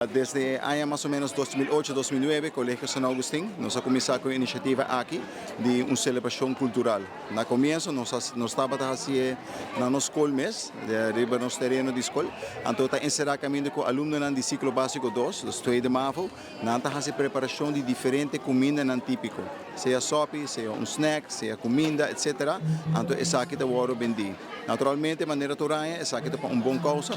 Desde aña mas o menos 2008, 2009, Colegio San Agustin, nos a cuminsa cu e iniciativa aki di un celebracion cultural. Na comienso nos a nos tabata haci'e na nos scol mes, riba nos tereno di scol. Anto ta encera caminda cu alumnonan di ciclo basico dos, dus tweede mavo, nan ta haci preparacion di diferente cumindanan tipico, sea sopi, sea un snack, sea cuminda, etc. Anto esaki ta wordo bendi. Naturalmente, manera tur aña, esaki ta pa un bon kousa.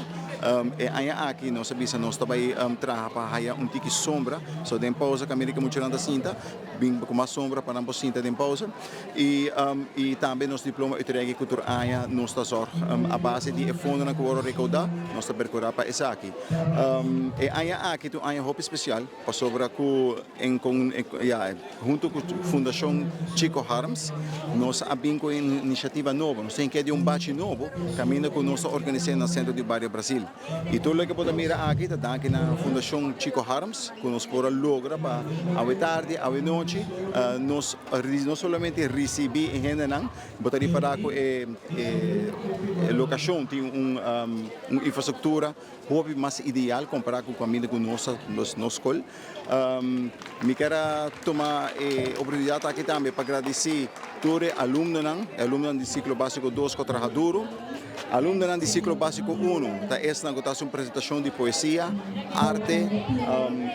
E aña aki nos a bisa nos ta bai traha pa haya un tiki sombra. So den pousa kaminda ku muchanan ta sinta, bin ku mas sombra pa nan por sinta den pousa. I i tambe nos diploma uitreiking ku tur aña nos ta zòrg a base di e fondonan ku wòrdu rekoudá, nos ta perkurá pa esaki. E aña aki ta un aña hopi spesial pasobra ku en kon ya. Hunto cu Fundacion Chico Harms nos a bin cu un iniciativa nobo. Nos tin ke di un bachi nobo caminda cu nos ta organisa na Centro di Bario Brasil. Y tur loke bo ta mira aki ta danki na Fundacion Chico Harms cu nos por a logra pa awe tardi, awe nochi nos no solamente ricibi e hendenan, bo ta ripara cu e locacion tin un infrastructura hopi mas ideal compara cu caminda cu nos nos scol. Mi kier a tuma e oportunidat aki tambe pa gradisí tur e alumnonan, e alumnonan di siklo básiko dos ku a traha duru. Alumnonan di siklo básiko unu ta esnan ku ta hasi un presentashon di poesia, arte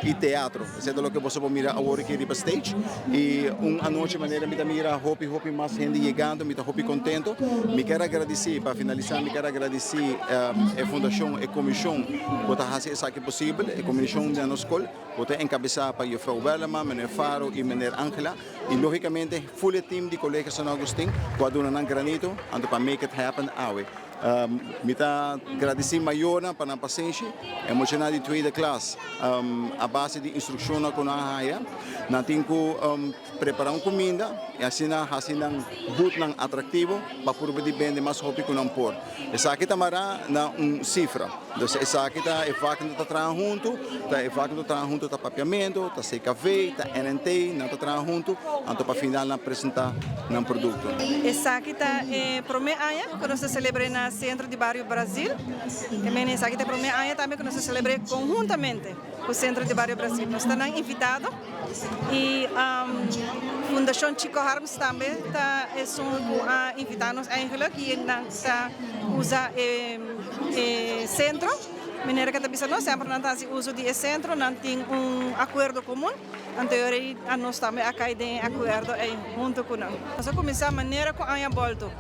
i teatro. Esei ta loke boso por mira awor aki riba stage. I un anochi manera mi ta mira hopi hopi mas hende yegando, mi ta hopi kontento. Mi kier a gradisí, pa finalisá mi kier a gradisí e fundashon, e komishon ku ta hasi esaki posibel, e komishon di nos skol ku ta enkabesá pa Juffrouw Werleman, Meneer Faro i Meneer Angela i lógikamente ful e tim di Kolegio San Agustin ku a duna nan granito anto pa make it happen awe. Mi ta gradisí mayornan pa nan pasenshi, e muchanan di tweede klas a base di instrukshonnan ku nan a haya nan tin ku prepará un kuminda i asina hasi nan butnan atraktivo pa purba di bende mas hopi ku nan por. Esaki ta mará na un sifra. Dus esaki ta e vaknan ta traha huntu, ta e vaknan ta traha huntu ta Papiamentu, ta CKV, ta NNT, nan ta traha huntu, anto pa final nan presentá nan produkto. Esaki ta e promé aña ku nos ta selebr'é na Sentro di Bario Brasil. E mene esaki ta e promé aña tambe ku nos ta selebr'é konhuntamente ku Sentro di Bario Brasil. Nos ta nan invitado i Fundashon Chico Harms tambe ta esun ku a invitá nos eigenlijk i nan ta usa e e sentro. Manera ku ta bisa nos semper nan ta hasi uso di e sentro, nan tin un akuerdo komun, anto e ora ei anos tambe a kai den e akuerdo ei huntu ku nan. Nos a kuminsá manera ku aña bolto,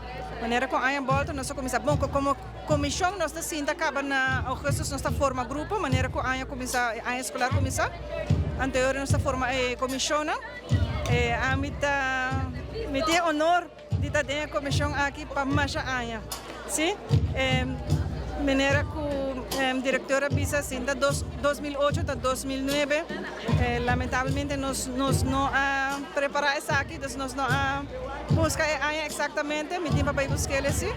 manera ku aña bolto nos a kuminsá, bon komo komishon nos ta sinta kaba na ougùstus nos ta forma grupo manera ku aña kuminsá, aña eskolar kuminsá, anto e ora nos ta forma e komishonnan. Ami ta mi tin e honor di ta den e komishon aki pa masha aña. Si, e manera ku direktor a bisa sinta dos 2008 ta 2009 lamentablemente nos nos no a prepará esaki, dus nos no a buska e aña eksaktamente, mi tin pa bai busk'el si,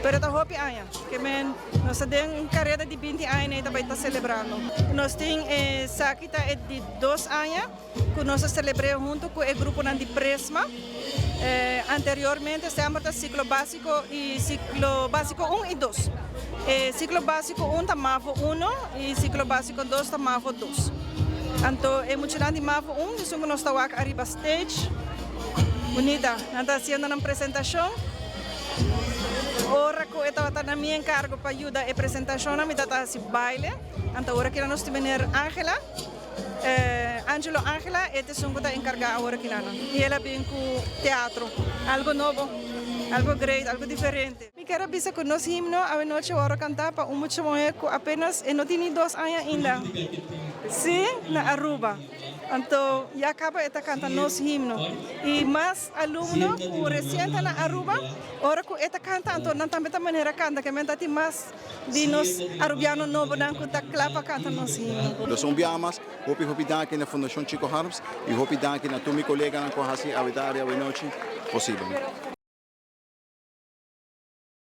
pero ta hopi aña ke men nos ta den un kareda di binti aña i ta bai ta selebrando. Nos tin esaki ta e di dos aña. Ku nos a selebr'é huntu ku e gruponan di Prisma. Anteriormente semper ta siklo básiko i siklo básiko un i dos. E siklo básiko un ta mavo uno i siklo básiko dos ta mavo dos. Anto e muchanan di mavo un esun ku nos ta wak ariba stage. Bunita, nan ta hasiendo nan presentashon. Ora ku e tabata na mi enkargo pa yuda e presentashonnan mi tabata hasi baile. Anto ora kila nos tin meneer Angela. Angelo Angela e ta esun ku ta enkargá awor akinan i el a bin ku teatro, algo nobo, algo great, algo diferente. Mi kier a bisa ku nos himno awenochi wòrdu kantá pa un mucha muhé ku apenas e no tin ni dos aña ainda, sí, na Aruba. Anto ya kaba e ta kanta nos himno i mas alumno ku resien ta na Aruba ora ku e ta kanta anto nan tambe ta manera kanta ke men ta tin mas. Di nos Arubiano nobonan cu ta cla pa canta nos himno. Nos un bia mas, hopi hopi danki na Fundacion Chico Harms y hopi danki na tur mi coleganan cu a haci awe tardi, awe nochi posibel.